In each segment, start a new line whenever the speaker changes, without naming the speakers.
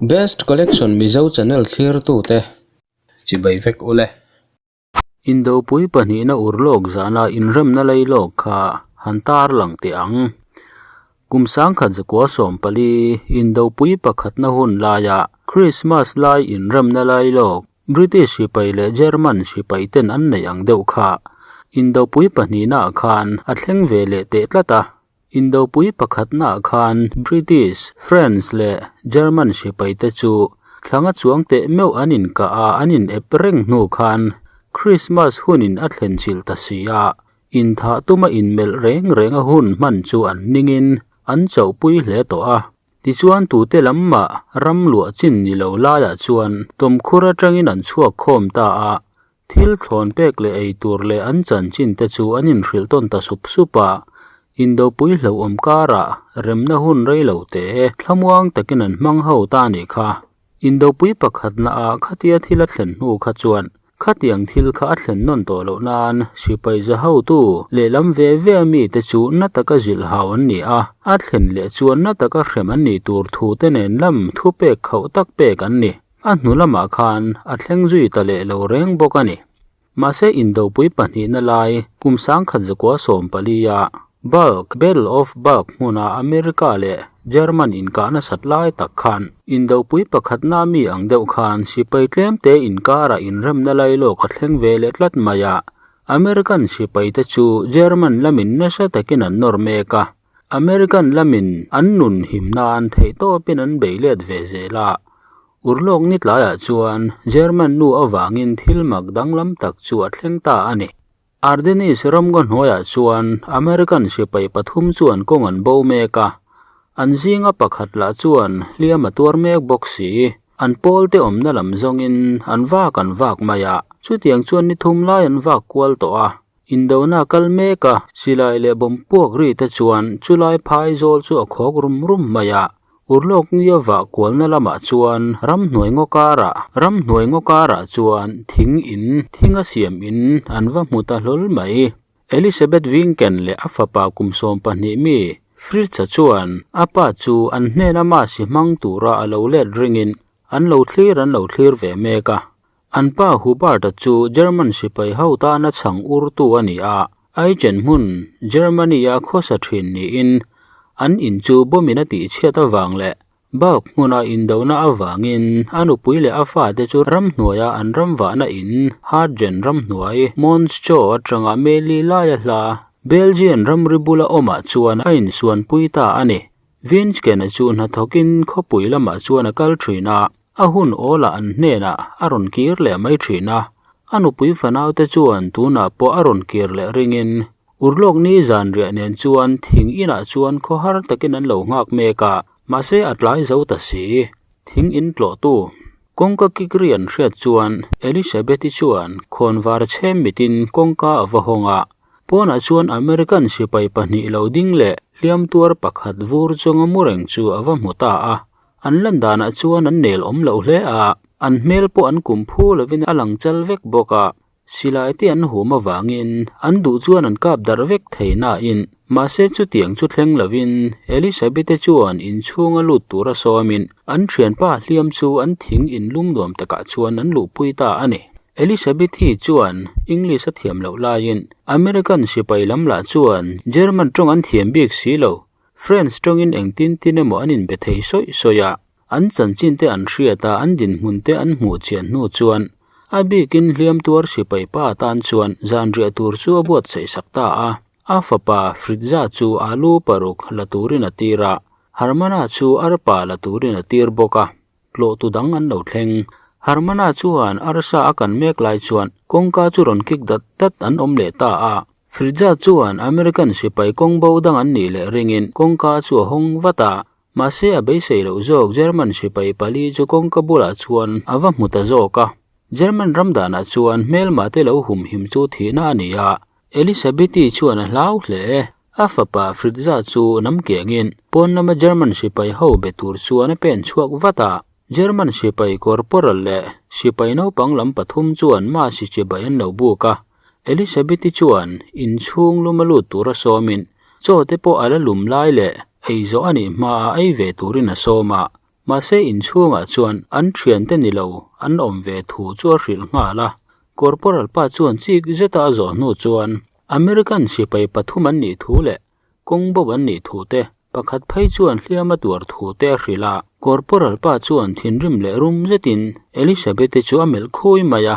Best Collection Mizo Channel thlirtute chibai vek ule.
Indopui pahnihna urlawk zana inremna lailawk kha han tar lang teh ang. Kum 1914 Indopui pakhatna hun laia Krismas lai inremna lailawk British sipai leh German sipai ten an neih ang deuh kha Indopui pahnihnaah khan a thleng ve leh teh tlat a. Indopui pakhatnaah khan British, France leh German sipaite chu thlanga chuang teh meuh an inkah a, an inep reng hnu khan Krismas hunin a thlen chilh ta si a, inthah tuma inmelh reng renga hun hman chu an ningin an chauhpui hle tawh a. Tichuan tute lam mah ram luah chin ni lo laiah chuan tawmkhur atangin an chhuak khawm ta a, Thil thlawn pek leh ei tur leh an chanchin te chu an inhrilh tawn ta sup sup a, Indopui hlauhawm karah remna hun rei lo te thlamuang takin an hmang ho ta a nih kha. Indopui pakhatna ah khatia thil a thlen hnu kha chuan khatiang thil kha a thlen nawn tawh loh nan sipai za hotu lehlam ve ve a mite chu na taka zilh hau an ni a, a thlen leh chuan na taka hrem an nih tur thu te nen lam thupek khauh tak pek an ni. A hnu lamah khan a thleng zui ta leh lo reng bawk a ni. Mahse Indopui pahnihna lai kum 1914 a Bulk, Battle of Bulk hmuna America leh German inkah nasat lai tak khan Indopui pakhatna mi ang deuh khan sipai tlemte inkarah inremna lailawk a thleng ve leh tlat mai a, American sipaite chu German lamin nasa takin an nawr mek a. American lamin an nun him nan theihtawpin an bei let ve zel a, urlawk ni tlaiah chuan German nu avangin thil mak danglam tak chu a thleng ta a ni. Ardennes ramngaw hnuaiah chuan American sipai pathum chuan kawng an bo mek a, an zinga pakhat lah chuan hliam a tuar mek bawk si. An pawlte awmna lam zawngin an vak an vak mai a, chutiang chuan ni thum lai an vak kual tawh a. Indona kal mek a, silai leh bawm puak ri te chuan chulai phai zawl chu a khawk rum rum mai a. Urlawk nia vah kualna lamah chuan ramhnuai ngaw karah ramhnuai ngaw karah chuan thing in thing a siam in an va hmu ta hlawl mai. Elizabeth Vinken leh a fapa kum 12 mi Fritz-a chuan a pa chu an hnena masi hmang tura a lo let ringin an lo thlir an lo thlir ve mek a. An pa Hubert-a chu German sipai ho tana chhang urtu a ni a, Aichen hmun, Germany-a khawsa thin niin an in chu bomb-in a tihchhiat avang leh bulk hmuna indona avangin a nupui leh a fate chu ramhnuaia an ramvahna in Hartgen ramhnuai, Monschau atanga Meli laia hla Belgian ramri bula awmah chuan a insuanpui ta a ni. Vinchken-a chu hnathawkin khawpui lamah chuan a kal thin a. A hun awlah an hnenah a rawn kir leh mai thin a, a nupui fanaute chuan tunah pawh a rawn kir leh ringin urlawk ni zanriah nen chuan thing inah chuan khawhar takin an lo nghak mek a, mahse a tlai zo ta si. Thing in tlawhtu kawngka kik ri an hriat chuan Elizabeth-i chuan khawnvar chhem mitin kawngka a va hawng a, pawnah chuan American sipai pahnih lo ding leh hliam tuar pakhat vur chunga mu reng chu a va hmu ta a. An lan danah chuan an nel awm loh hle a, an hmel pawh an kum phu lovin a lang chal vek bawk a, silai te an hum avangin an duh chuan an kap darh vek thei nain mahse chutiang chu thleng lovin Elizabeth-i chuan inchhunga lut tura sawmin an thianpa hliam chu an thing inlum nuam takah chuan an luhpui ta a ni. Elizabeth-i chuan English a thiam loh laiin American sipai lam lah chuan German tawng an thiam bik si lo. French tawngin engtin tin emaw an inbe thei sawi sawi a, an chanchin te an hriat a, an dinhmun te an hmuh chian hnu chuan a bikin hliam tuar sipai pa tan chuan zanriah tur chu a buatsaih sak ta a. A fapa Fritza chu alu paruk la turin a tir a, Hermana chu arpa la turin a tir bawk a, tlawhtu dang an lo thleng. Hermana chuan arsa a kan mek lai chuan kawngka chu rawn kik dat dat an awm leh ta a. Fritza chuan American sipai kawng bo dang an nih leh ringin kawngka chu a hawng vat a, mahse a beisei loh zawk German sipai pali chu kawngka bulah chuan a va hmu ta zawk a. German ram danah chuan hmelmah te lo humhim chu thihna a ni a, Elisabeth-i chuan a hlau hle. A fapa Fritza chu nam kengin pawn lama German sipai ho be tur chuan a pen chhuak vat a. German sipai corporal leh sipai naupang lam pathum chuan Masi chibai an lo buk a. Elizabeth-i chuan inchhung lum a lut tura sawmin chaw te pawh a la lum lai leh ei zawh a nih hmaah ei ve turin a sawm a. Mahse inchhungah chuan an thiante ni lo an awm ve thu chu a hrilh nghal a. Corporal pa chuan chik zeta a zawh hnu chuan American sipai pathum an nih thu leh kawng bo an nih thu te, pakhat phei chuan hliam a tuar thu te a hrilh a. Corporal pa chuan thinrim leh rum zetin Elizabeth-i chu a melh khui mai a.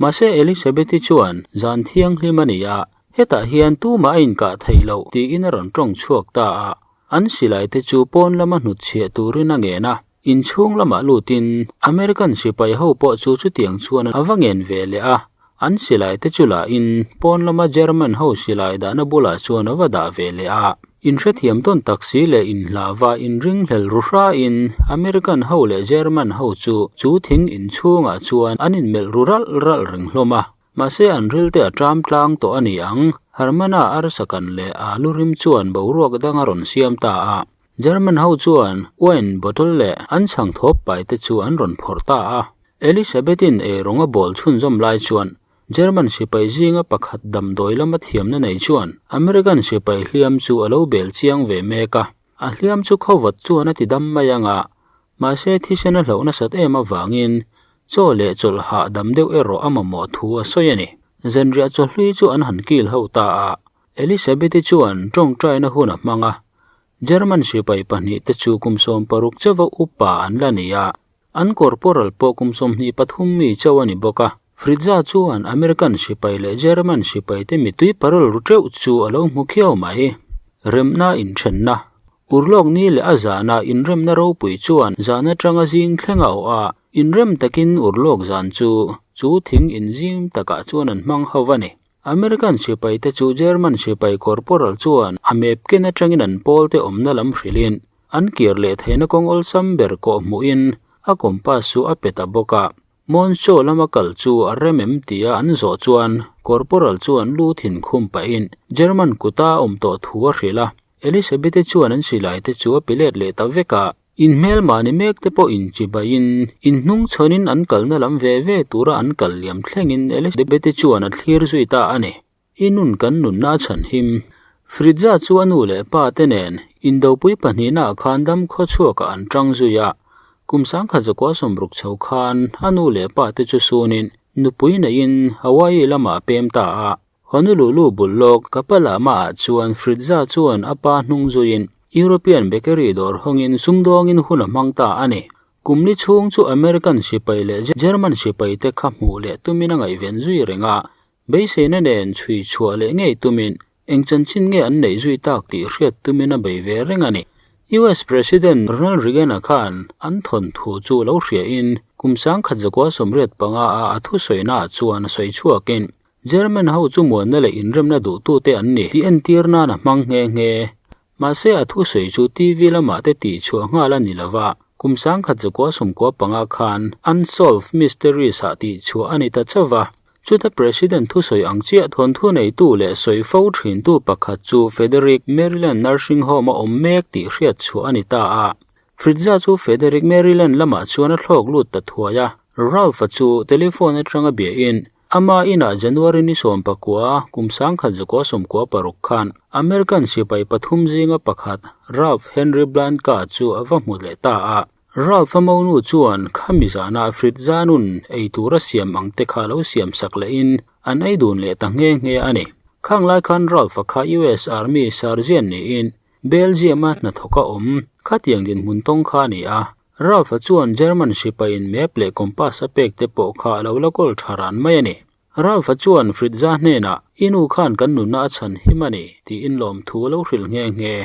Mahse Elizabeth-i chuan zan thianghlim a ni a, hetah hian tumah a inkah theih loh tiin a rawn tawng chhuak ta a. An silai te chu pawn lama hnutchhiah turin a ngen a, inchhung lamah lutin American sipai ho pawh chu chutiang chuan a va ngen ve leh a, an silai te chu lahin pawn lama German ho silai dahna bulah chuan a va dah ve leh a. Inhrethiam tawn tak si leh inhlava inringhlel ru hrain American ho leh German ho chu chu thing inchhungah chuan an inmelh ru ralh ralh reng hlawm a. Mahse an rilte a ṭam tlang tawh a ni ang, Hermana arsa kan leh a lu rim chuan boruak dang a rawn siam ta a. German ho chuan wine bottle leh an chhang thawp pai te chu an rawn phawrh ta a. Elisabeth-in eirawng a bawl chhunzawm lai chuan German sipai zinga pakhat damdawi lama thiamna nei chuan American sipai hliam chu a lo bel chiang ve mek a. A hliam chu khawvat chuan a ti dam mai ang a, mahse thisen a hlauh nasat em avangin chaw leh chawlh hahdam deuh erawh a mamawh thu a sawi a ni. Zanriah chawhlui chu an han kil ho ta a, Elizabeth-i chuan tawngtaina hun a hmang a, German sipai pahnihte chu kum 16 chauha upa an la ni a, an corporal pawh kum 23 mi chauh a ni bawk a. Fritza chuan American sipai leh German sipaite mitui parol ru teuh chu a lo hmu khiau mai. Remna inthenna, Urlawk ni leh a zana inremna ropui chuan zan atanga zing thleng a awh a, inrem takin urlawk zan chu chu thing inzim takah chuan an hmang ho a ni. American sipaite chu German sipai corporal chuan a map ken atangin an pawlte awmna lam hrilhin an kir leh theihna kawng awlsam ber kawh hmuhin a compass chu a pe ta bawk a. Moncho lama kal chu a rem em tia an zawh chuan Corporal chuan lu thin khum pahin German kuta awm tawh thu a hrilh a. Elizabeth-i chuan an silai te chu a pe let leh ta vek a. Inhmel mahni mek te pawh inchibaiin inhnung chhawnin an kalna lam ve ve tura an kal liam thlengin Elizabeth-i chuan a thlir zui ta a ni. I nun kan nunna a chhan him. Fritza chu a nu leh pa te nen Indopui pahnihnaah khan dam khawchhuakah an tang zui a. Kum 1960 chho khan a nu leh pa te chu sunin nupui neiin Hawaii lamah a pem ta a. Honolulu bul lawk Kapalama-ah chuan Fritza chuan a pa hnung zuiin European bakery dawr hawngin sumdawngin hun a hmang ta a ni. Kum ni chhung chu American sipai leh German sipai te kha hmuh leh tumin a ngaihven zui reng a. Beiseina nen chhui chhuah leh ngei tumin eng chanchin nge an neih zui tak tih hriat tumin a bei ve reng a ni. US President Ronald Reagan-a khan an thawnthu chu lo hriain kum 1985 a a thusawiinaah chuan a sawi chhuakin German ho chu muanna leh inremna duhtute an ni tih entir nan a hmang nghe nghe. Mahse a thusawi chu TV lamah te tih chhuah nghal a ni lova, kum 1995 khan Unsolved Mysteries-ah tih chhuah a ni ta chauh va. Chuta President thusawi ang chiah thawnthu neitu leh sawi fo thintu pakhat chu Frederick, Maryland Nursing Home-a awm mek tih hriat chhuah a ni ta a. Fritza chu Frederick, Maryland lamah chuan a thlawk lut ta thuai a. Ralph-a chu telephone atanga biahin ama inah January ni 19, kum 1996 khan American sipai pathum zinga pakhat Ralph Henry Blanca chu a va hmu leh ta a. Ralph-a monu chuan khami zana Fritza nun ei tura siam ang te kha lo siam sak lehin an ei dun leh ta nghe nghe a ni. Khang lai khan Ralph-a kha US Army Sergeant niin Belgium-a hnathawk a awm khatiang dinhmun tawng kha a ni a. Ralph-a chuan German sipaiin map leh compass a pek te pawh kha a lo la kawl tha ran mai a ni. Ralph-a chuan Fritza hnenah, I nu khan kan nunna a chhan him a ni, tiin lawmthu a lo hrilh nghe nghe.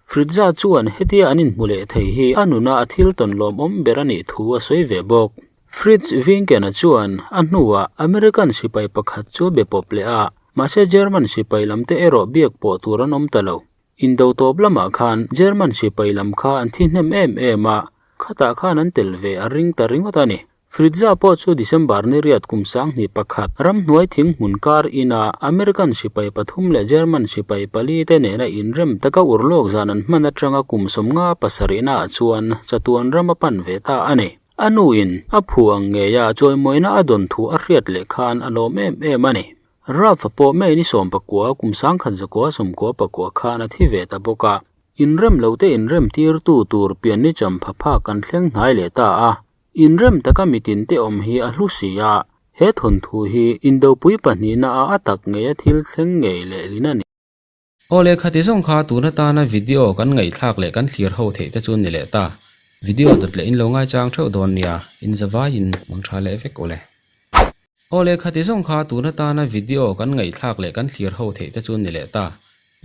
Fritza chuan hetia an inhmu leh thei hi a nuna a thil tawn lawmawm ber a nih thu a sawi ve bawk. Fritz Vinken-a chuan a hnuah American sipai pakhat chu a be pawp leh a, mahse German sipai lamte erawh biak pawh tur an awm ta lo. Indo tawp lamah khan German sipai lam kha an thi hnem em em a, khatah khan an tel ve a ring ta ringawt a ni. Fritza pawh chu December ni riat kum 2001 ramhnuai thing hmun kar ina American sipai pathum leh German sipai pali te nena inrem taka urlawk zan an hman atanga kum 57 naah chuan chatuan ram a pan ve ta a ni. A nuin a phu ang ngeia chawimawina a dawn thu a hriat leh khan a lawm em em a ni. Ralph-a pawh May ni 19 kum 1994 khan a thi ve ta bawk a. Inrem lote inrem tirtu tur pianni champha phak kan thleng hnai leh ta a. Inrem taka mitinte awm hi a hlu si a, he thawnthu hi Indopui pahnihna a a tak ngei a thil thleng ngei lehlin a ni.
Aw leh khati zawng kha tun atana video kan ngaihthlak leh kan thlir ho theih te chu ni leh ta. Video dawt leh in lo ngaichang theuh dawn nia, in zavaiin mang tha leh vek ule. Aw leh khati zawng kha tun atana video kan ngaihthlak leh kan thlir ho theih te chu ni leh ta.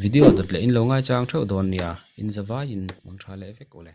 Video dawt leh in lo ngaichang theuh dawn nia, in zavaiin mang tha leh vek ule.